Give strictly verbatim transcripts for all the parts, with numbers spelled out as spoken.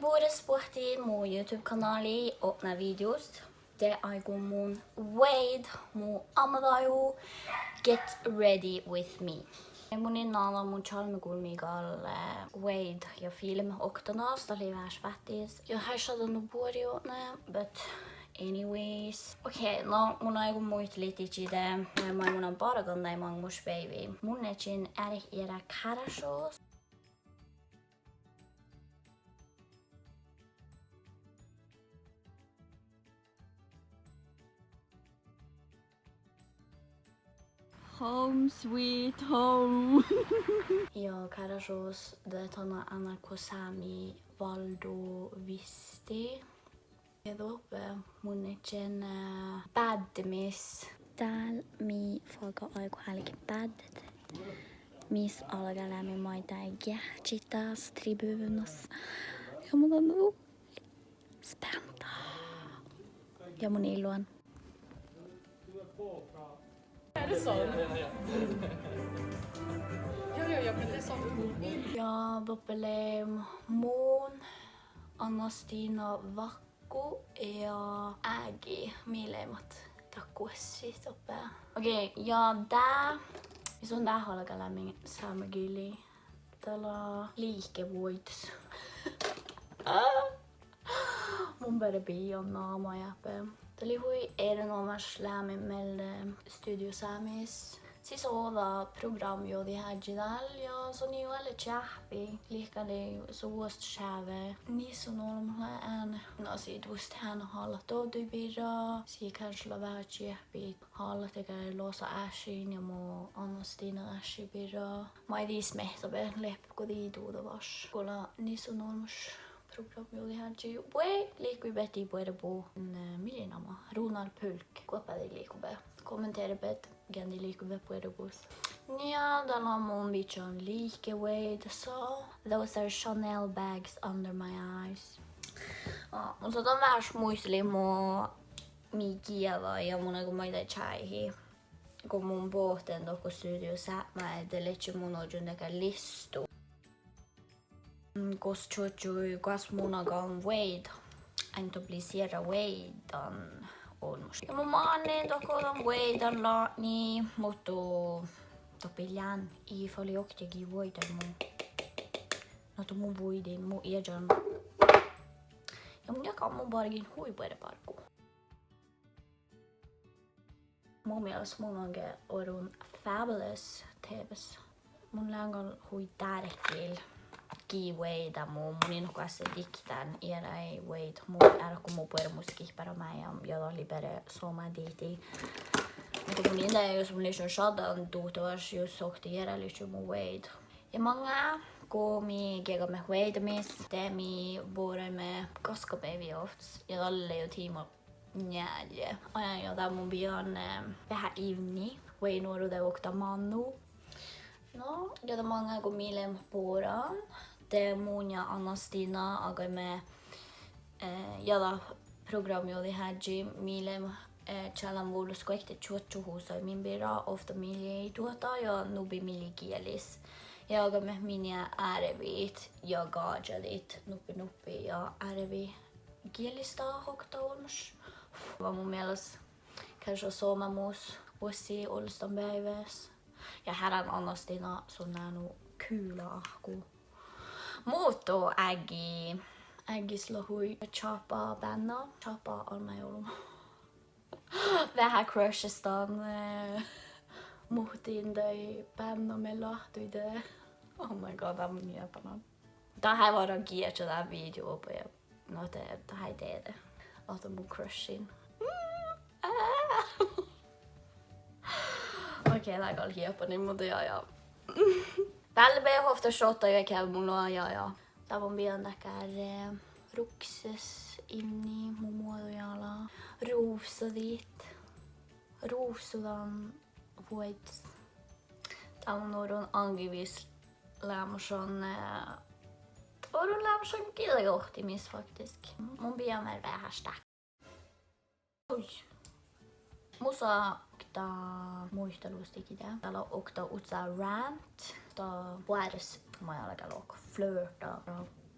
Bures boahtin mu YouTube-kanálii otná videos de áiggun mun vuoidá mu amadaju Get Ready With Me. Mun in nagodan mu čalmmegulmmi gal, eh, vuoidat ja filbmet oktanas, dat lei veaháš váttis. Ja ii šaddan nu buori otná, but anyways. Okay, no mun áiggun muitalit didjiide, eh, maid mun lean bargan dáid maŋimuš beaivvi. Mun ledjen earret eará Kárášjogas. Home sweet home. Ja Kárášjogas de tana N R K Sámi válddu visti. Ja doppe mun ledjen, eh, báddemis. Dál mii fága áigohálget báddet, mis galgá leat maiddái geahččit das tribunas. Ja mun lean nu spenta. Ja mun illudan. Ja doppe lei mun, Anna-Stina, Vakko ja Ági, mii leimmet dat guossit doppe. Okay, ja dá, mis son dát galgá leat min sámegillii. Dat lea liikevuoiddus. Mun beare bijan namuhit dáppe. Dat lei hui erenoamáš leamaš mielde Studio Sámis. Sis ođđa programjuođiheaddji dál ja son ii lean čeahppi. Liikká lei son vuosttaš čeahppi. Nissonolbmot lea ain, no sii duostahán halat dovdduid birra. Sii kánske lea veahá čeahppi halat dakkár Losa áššiin ja mo Anna-Stina ášši birra. Maid ii smehtabe, lehpet go dii duđa vaš. Go lea Nissonolbmoš programjuođiheaddji. Vuoi, liikubehtet buorebut, mm, mii lea namma, Runar Pulk. Guhkebehtet liikubehtet. Kommenterabehtet gean dii liikubehtet buorebut. Ja dál mun bidjan liikevuoidasa. Those are Chanel bags under my eyes. Ah, mun son veaháš muitalit mo mii gieđa ja mun áiggun maiddái čájehit. Go mun bohten dohko Studio Sápmái, de ledje mun ožžon dakkár listu gos čuožžu, gos mun galggan vuoidat, ainge doppe lei sierra vuoidanolmmoš. Ja mun mannin dohko dan vuoidanlatnjii, muhto doppe lean ii fal oktage vuoidain mu. Na ahte mun vuidan mu iežan. Ja mun jáhkán mun bargin hui buorebargu. Mu mielas mun galggan orun fabulous teves. Mun lean gal hui dárkil gii vuoidat mu, mun in goasse diktán earáid vuoidat mu, eará go mu buoremus gihpára máilmmi ja dat lei beare somá dihte. Muhto mun in dieđe jus mun lean šaddan duhtavaš jus oktii eará livččii mu vuoidat. Ja maŋŋá go mii geagamet vuoidamis, de mii boraimet gaskabeaivvi ovttas ja dalle lei jo tiimat njeallje. Ain ja dá mun bijan, eh, veahá ivnni, vuoiŋŋuorude okta mánnu. No ja dat maŋŋá go mii leimmet boran, de mun ja Anna-Stina galgaimet, eh, ja dat programjuođiheaddji mii leimmet, eh, čállán vulos guokte čuoččuhusaid min birra, ovtta mii lei duohta ja nubbi mii lei gielis. Ja galgaimet minna árvit ja gážadit nuppi nuppi ja árvi gielis dat okta olmmoš. Lea mu mielas káš somámus vuossi ollustan beaivves. Ja hárán Anna-Stina, son lea nu kula áhkku. Muhto áiggi, áiggis lea hui čáppa bánná, čáppa almmáiolbmo. Veahá crushestan, eh, muhtin daid bánná mii leat duhko. Oh my god, dá mun eapan. Dat hávvá geahččat dán video oba ja, no de, dat hávvá dieđe ahte mun crushin. Okei, dat gal hieppani, muhto ja, ja. Dalle beaivvi ovtta šotta ja keavá mu logi ja, ja. Dá mun bijan dakkár, eh, rukses ivnni mu muođuid ala. Ruvsodit. Ruvsodan vuoiddis. Dá mun orun áŋgivis leamašan, eh, orun leamašan giđđajohtimis faktisk. Mun bijan vel veaháš dá. Oj. Mus lea okta muitalustit dihte. Dat lea okta uhca rant. Dat boares maid galgá lohkat flørta.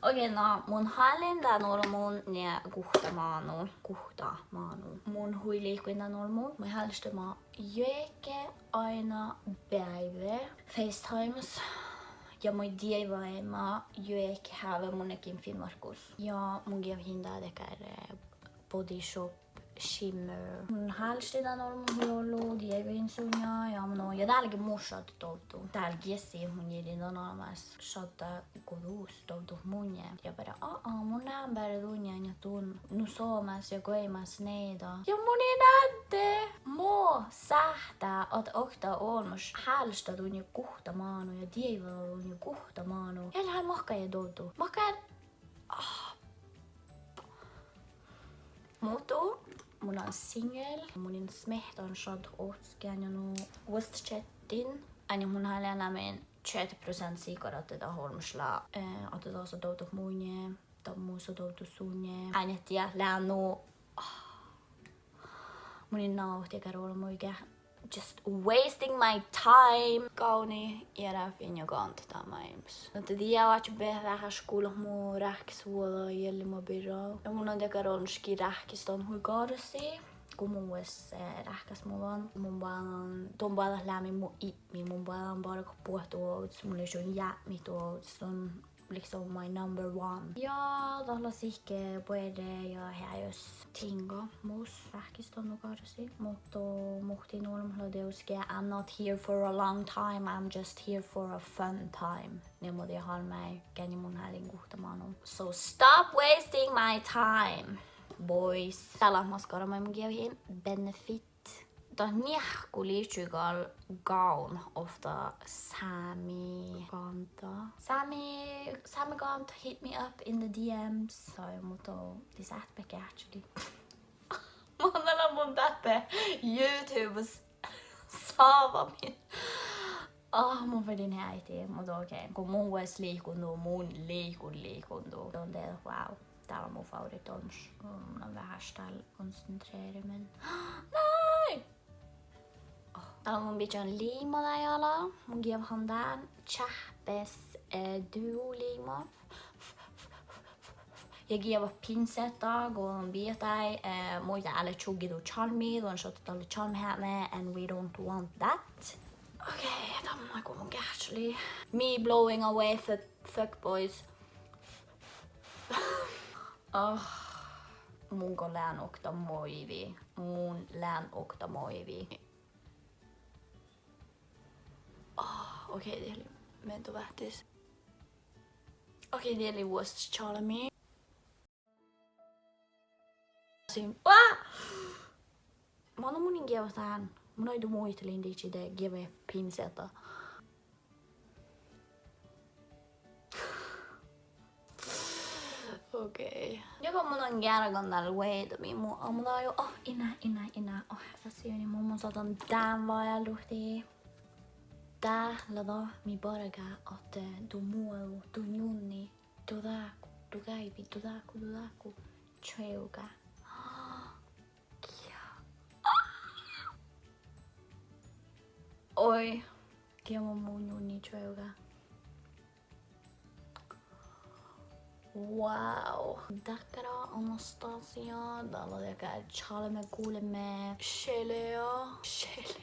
Okei, na mun háliidin dan olbmuin nie guhtta mánu, guhtta mánu. Mun hui lihkuin dan olbmuin, mun háliidin dan mánu juohke ain beaivve FaceTimes. Ja mun dieđusge juohke háve mun ledjen Finnmárkkus. Ja mun geavahin dakkár, eh, Body Shop Shimmer. Mun háliidin dan olbmuin hui ollu, dieđusge sunnje ja mun, ja dál ge mu šaddat dovddu. Dál ge jessi mun jeđidin dan olbmás šaddat go dus dovdut munnje. Ja beare, a, a, mun lean beare dunnje ja dun nu somás ja goimmás nieida. Ja mun in atte mo sáhttá ahte okta olmmoš háliidin dunnje guhtta mánu ja dieđusge dunnje guhtta mánu. Ja lean mahkáde dovddu. Mahkáde Ah. Muhto mun lean single, mun in smiehtán šaddat ohcas geainnu vuosttaš čettiin. Ain mun háliidin leat min čeahti prosent siggát ahte dat olmmoš lea, eh, ahte dasa dovdet munnje, dat mus dovdet sunnje. Ain diet leat nu, ah. Mun in nauhti dakkár olbmuid ge just wasting my time. Gávdnat eará fitnat gándat dan máilmmis. Ahte dieđusge oaččut veaháš gullat mu ráhkisvuođa jagi mo birra. Ja mun lean dakkár olmmoš ráhkistan hui garsi. Go mun vuos, eh, ráhkasmuđan. Mun boađán, don boađá leat mu ipmi, mun boađán bargat buot duođas, mun lešun jápmit duođas, don liksom my number one. Ja dat lea sihke buorre ja heajos tiŋga mus ráhkistan nu garsi. Muhto muhtin olbmot lea dieđusge, I'm not here for a long time, I'm just here for a fun time. Nie mo dieđán, mii geainnu mun háliidin guhtta mánu. So stop wasting my time, boys. Dál maskara maid mun geavahin, Benefit. Dat njeahkku livččii gal gávdnat ovtta sámi gánda. Sámi, sámi gánda, hit me up in the D Ms. Dahje, muhto dii sáhttet beassat geahččalit. Mun lean mun dáppe YouTubes sávamin. Ah, mun ferten heaiti, muhto okei. Go mun vuos lihkun du, mun lihkun, lihkun du. Don dieđát, wow. Dál lea mu favorihtta olmmoš. Mun lean veaháš dál konsentreramin. Nei! Oh, dál lea mun bidjan liima dán ala. Mun geavahan dán čáhppes, eh, duo liima. Ja geavat pinsehta go don bidjat dáid, eh, muhto ii leat čugge du čalmmi, don šattat dalle čalmmiheapme, and we don't want that. Okei, dan mun áiggun mun geahččalit. Me blowing away fuck, fuckboys. Ah, mun go lean okta moivi. Mun lean okta moivi. Ah, okei, dieđusge lei meddojuvvon. Okei, dieđusge lei vuos čalmmi. Sin-, ah! Mana mun in geava dán. Mun oiddo muitalin dihte de geava pinsehta. Okei. Ja go mun lean geargan dál vuoiđamin mu amudaga. Oh, ii leat, ii leat, ii leat. Oh, herra sieni, mun, mun sáhtán dán vajálduhit. Dát lea dat mii bargá ahte du muođu, du njunni, du dákku, du gáibi, du dákku, du dákku. Čuovga. Oi, geava mu njunni čuovga. Wow. Dakkár Anastasia, dál lea dakkár čalmmeguolmma. Gelea.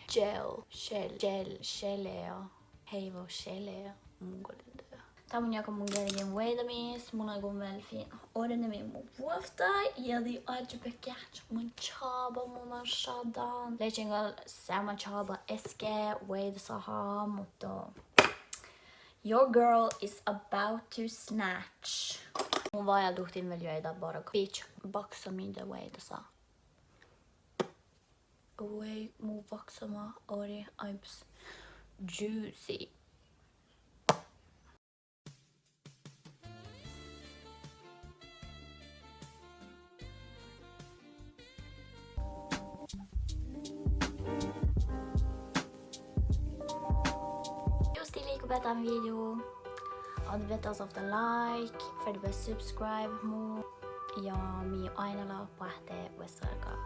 Gel. Gel. Gel. Gelea. Heivo gelea. Mun go lean dieđe. Dá mun jáhkán mun geargan vuoiđamis, mun áiggun vel fiinna ornament mu vuovttain, ja dii oažžut beassat geahččat man čába mun šadden. Ledjen gal seamma čába eske vuoiđasaha, muhto your girl is about to snatch. Mun vajálduhtin vel juoidá bargat. Bitch, baksa mii de vuoiđasa. Oi, mu baksama ori aibas juicy. Jus dii liikobehtet dan video, adde beassat ovtta like, ferte beassat subscribe mu. Ja mii oaidnalat boahtte vuosttaš.